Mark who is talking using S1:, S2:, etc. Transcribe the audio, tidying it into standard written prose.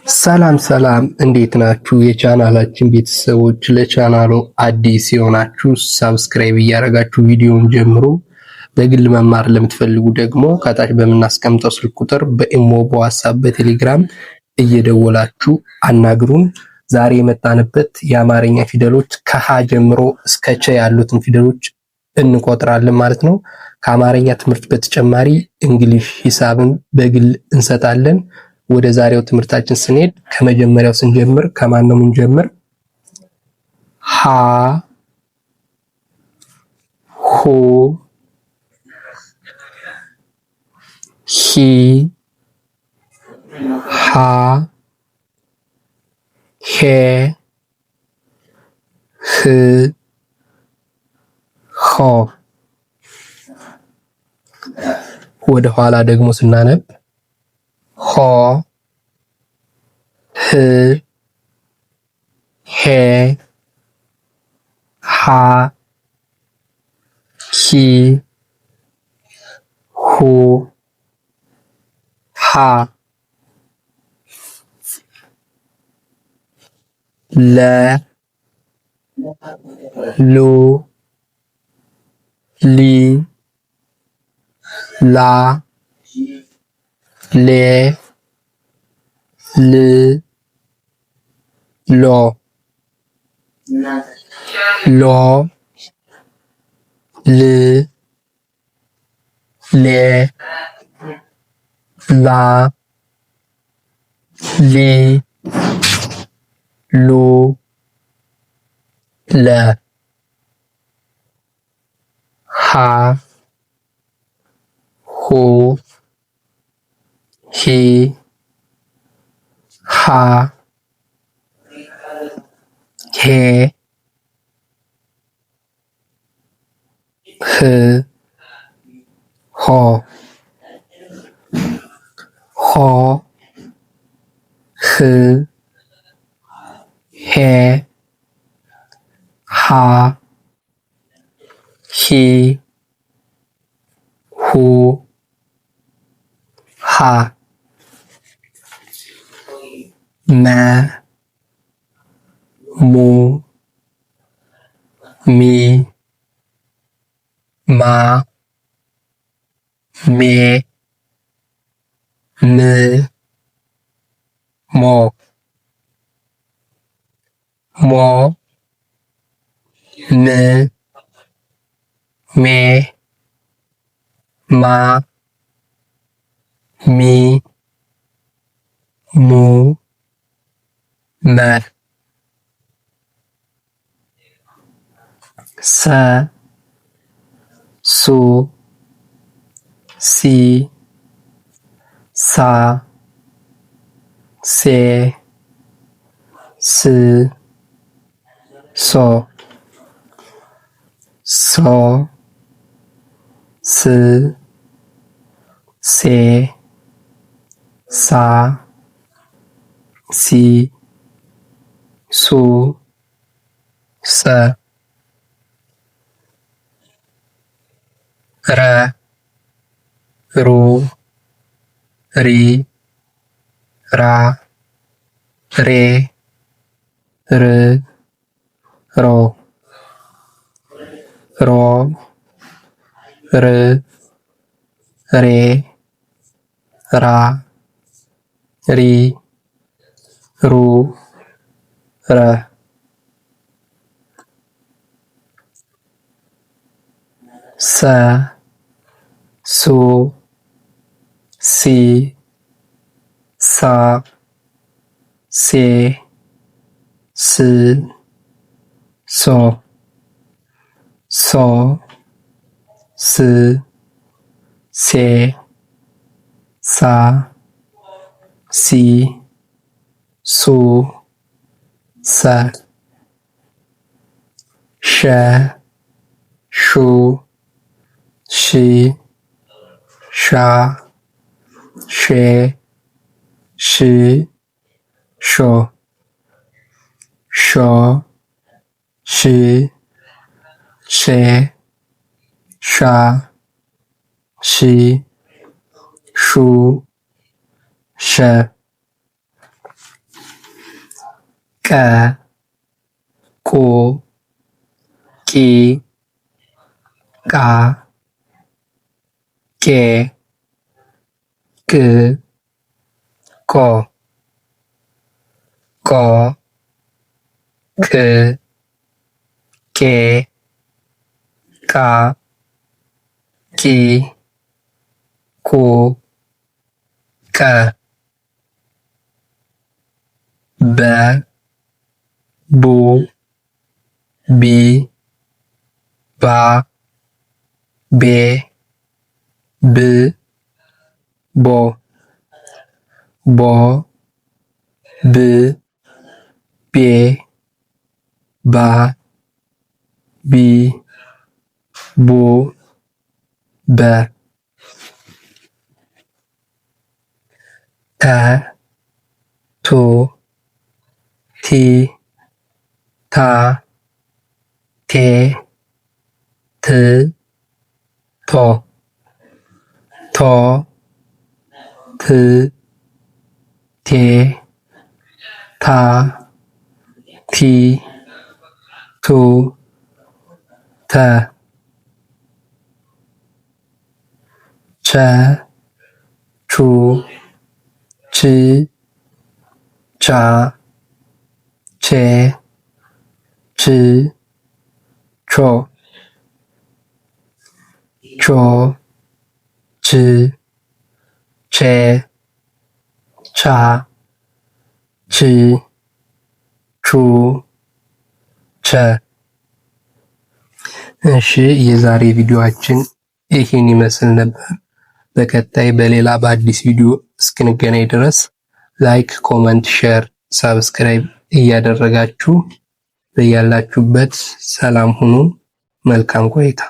S1: ሰላም ሰላም፣ እንዴት ናችሁ? የቻናላችን ቤተሰቦች፣ ለቻናሉ አዲስ የሆናችሁ subscribe እያደረጋችሁ ቪዲዮውን ጀምሩ። በግል መማር ለምትፈልጉ ደግሞ ከታች በምናስቀምጠው ስልክ ቁጥር በኢሞ፣ በዋትስአፕ፣ በቴሌግራም እየደወላችሁ አናግሩን። ዛሬ የመጣንበት የአማርኛ ፊደሎች ከሀ ጀምሮ እስከ ቸ ያሉትን ፊደሎች እንቆጥራለን ማለት ነው። ከአማርኛ ትምህርት በተጨማሪ English፣ ሂሳብን በግል እንሰጣለን። ወደ ዛሬው ትምህርታችን ስንሄድ ከመጀመሪያው ስንጀምር ከማን ነው የምንጀምር? ሀ ሁ ሂ ሃ ሄ ህ ሆ። ወደ ኋላ ደግሞ ስናነብ ሆ ህ ሄ ሃ ሂ ሁ ሃ ለ ሉ ሊ ላ ሌ ል ሎ ሎ ል ሌ ላ ሊ ሉ ለ ሃ ሁ ሂ ሃ ሄ ህ ሆ ሆ ህ ሄ ሃ ሂ ሁ ሃ መ ሙ ሚ ማ ሜ ም ሞ ሞ ም ሜ ማ ሚ ሙ መ ሰ ሱ ሲ ሳ ሴ ስ ሶ ሶ ስ ሴ ሳ ሲ ሱ ሰ ረ ሩ ሪ ራ ሬ ር ሮ ሮ ር ሬ ራ ሪ ሩ ረ ሰ ሱ ሲ ሳ ሴ ስ ሶ ሶ ስ ሴ ሳ ሲ ሱ ሰ ሸ ሹ ሺ ሻ ሼ ሽ ሾ ሾ ሽ ሼ ሻ ሺ ሹ ሸ ቀ ቁ ቂ ቃ ቄ ቅ ቆ ቆ ቅ ቄ ቃ ቂ ኩ ቀ በ ቡ ቢ ባ ቤ ብ ቦ ቦ ብ ቤ ባ ቢ ቡ በ ተ ቱ ቲ ታ ቴ ት ቶ ቶ ት ቴ ታ ቲ ቱ ተ ቸ ቹ ች ቻ ቼ ች ቾ ቾ ች ቼ ቻ ች ቹ ቸ። እሺ የዛሬ ቪዲዮአችን ይህን ይመስል ነበር። በቀጣይ በሌላ በአዲስ ቪዲዮ እስክንገናኝ ድረስ like፣ comment፣ share፣ subscribe እያደረጋችሁ በያላችሁበት ሰላም ሁኑ። መልካም ቆይታ።